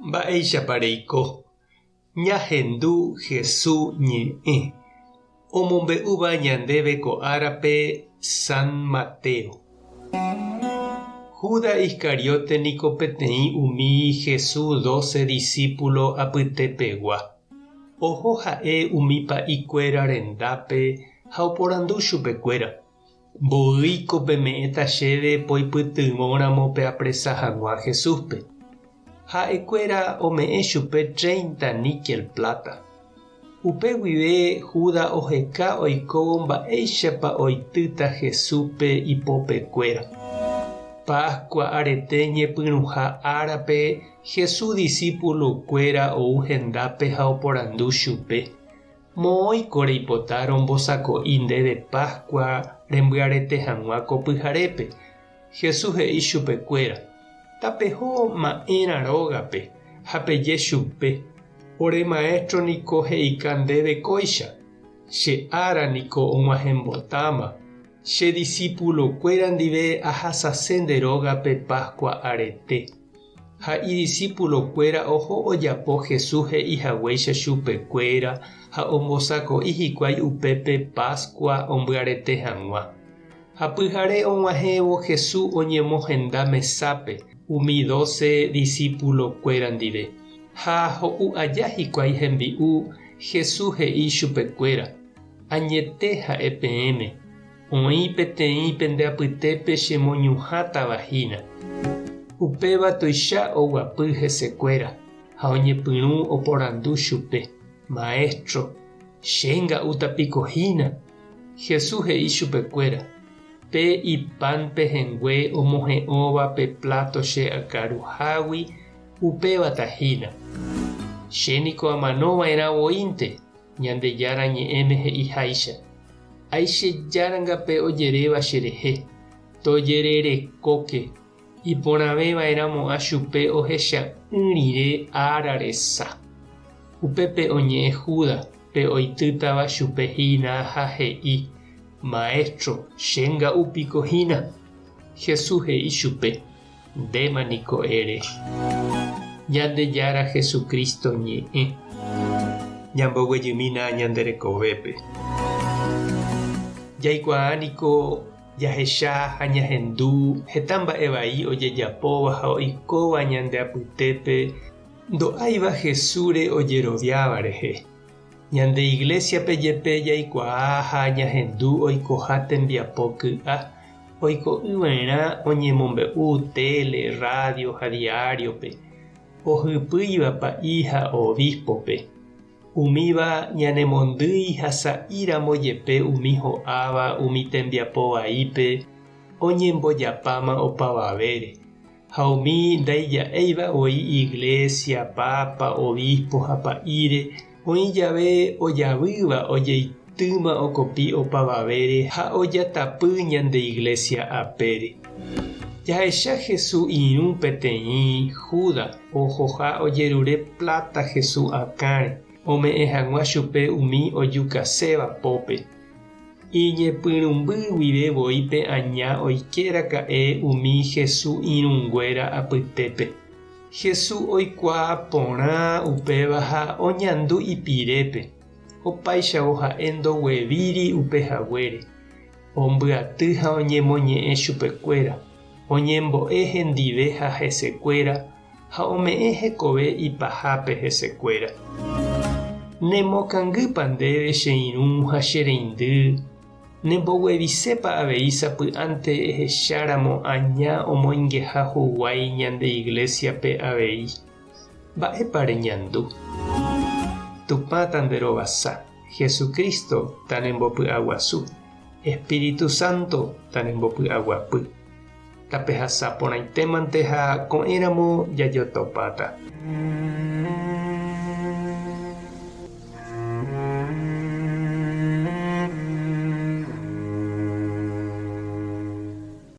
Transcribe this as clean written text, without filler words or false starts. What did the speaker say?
Mba'éichapa reiko? Ñahendu Hesu ñe'ẽ, omombe'úva ñandéve ko árape San Mateo. Judas Iscariote niko peteĩ umi Hesu dóse disípulo apytepegua. Oho ha'e umi pa'i kuéra rendápe ha oporandu chupe kuéra, Mboýiko peme'ẽta chéve poipytyvõ ramo peapresa hag̃ua Jesúspe? Ha'ekuéra ome'ẽ chupe treinta níkel pláta. Upe guive Judas oheka oikóvo mba'éichapa oitýta Jesúspe ipopekuéra. Páskua arete ñepyrũha árape Jesús disípulokuéra ou hendápe ha oporandu chupe, Moõiko reipota rombosako'i ndéve Páskua rembyarete hag̃ua ko pyharépe? Jesús he'i chupekuéra, Tapeho ma'ẽrã rógape ha peje chupe, Ore Maéstro niko he'ika ndéve kóicha, Che ára niko og̃uahẽmbotáma, che disípulokuéra ndive ahasase nde rógape Páskua arete. Ha idisípulokuéra oho ojapo Jesús he'i haguéicha chupekuéra ha ombosako'i hikuái upépe Páskua ombyarete hag̃ua. Ha pyhare og̃uahẽvo Jesús oñemohenda mesápe umi dóse disípulokuéra ndive. Ha ho'u aja hikuái hembi'u, Jesús he'i chupekuéra, Añete ha'e peẽme, Oĩ peteĩ pende apytépe chemoñuhãtava hína. Upéva tuicha oguapy hesekuéra ha oñepyrũ oporandu chupe, Maéstro, che nga'úta piko hína? Jesús he'i chupekuéra, Pe ipan pehẽngue omohe'õva pe pláto che akaruhágui, upévata hína. Che niko amano va'erã voínte, Ñandejára Ñe'ẽme he'iháicha, Aichejáranga pe ojeréva cherehe, tojererekóke, iporãve va'erãmo'ã chupe ohecha'ỹ rire ára resa. Upépe oñe'ẽ Judas, pe oitýtava chupe hína, ha he'i, Maestro, che nga'u piko hína? Jesús he'i chupe, Ndéma niko ere. Ñandejára Jesucristo ñe'ẽ. Ñamboguejymína ñande rekovépe. Jaikuaa niko jahecha ha ñahendu heta mba'e vai ojejapóva ha oikóva ñande apytépe ndo'áiva Jesúsre ojeroviáva rehe. Ñande Iglésiape jepe jaikuaa ha ñahendu oikoha tembiapo ky'a Oiko'ỹva'erã oñemombe'u téle, rrádio ha diáriope, ohypýiva pa'i ha obíspope. Umíva ñanemondýi ha sa'íramo jepe umi ho'áva umi tembiapo vaípe oñembojapáma opavavére, ha umi ndaija'éiva voi iglésia, pápa, obispo ha pa'íre Oĩ jave ojavýva ojeitýma okopi opavavére ha ojatapy ñande iglésia apére. Jahecha Hesu irũ peteĩ Júda ohoha ojerure pláta Hesu akãre ome'ẽ hag̃ua chupe umi ojukaséva pópe. Iñepyrũmby guive voi pe aña oike raka'e umi Hesu irũnguéra apytépe. Jesús oikuaa porã upéva ha oñandu ipirépe, opáichavo ha'e ndoguevíri upe haguére. Ombyaty ha oñemoñe'ẽ chupekuéra, oñembo'e hendive ha hesekuéra ha ome'ẽ hekove ipahápe hesekuéra. Nemokangýpa ndéve che irũ ha che reindy? Nemboguevisépa avei sapy'ánte ehecháramo aña omoingeha huguái ñande iglésiape avei? Mba'épa reñandu? Tupã tanderovasa, Jesucristo tanembopy'aguasu, Espíritu Santo tanembopy'aguapy. Tapehasa porãitémante ha ko'ẽramo jajotopáta.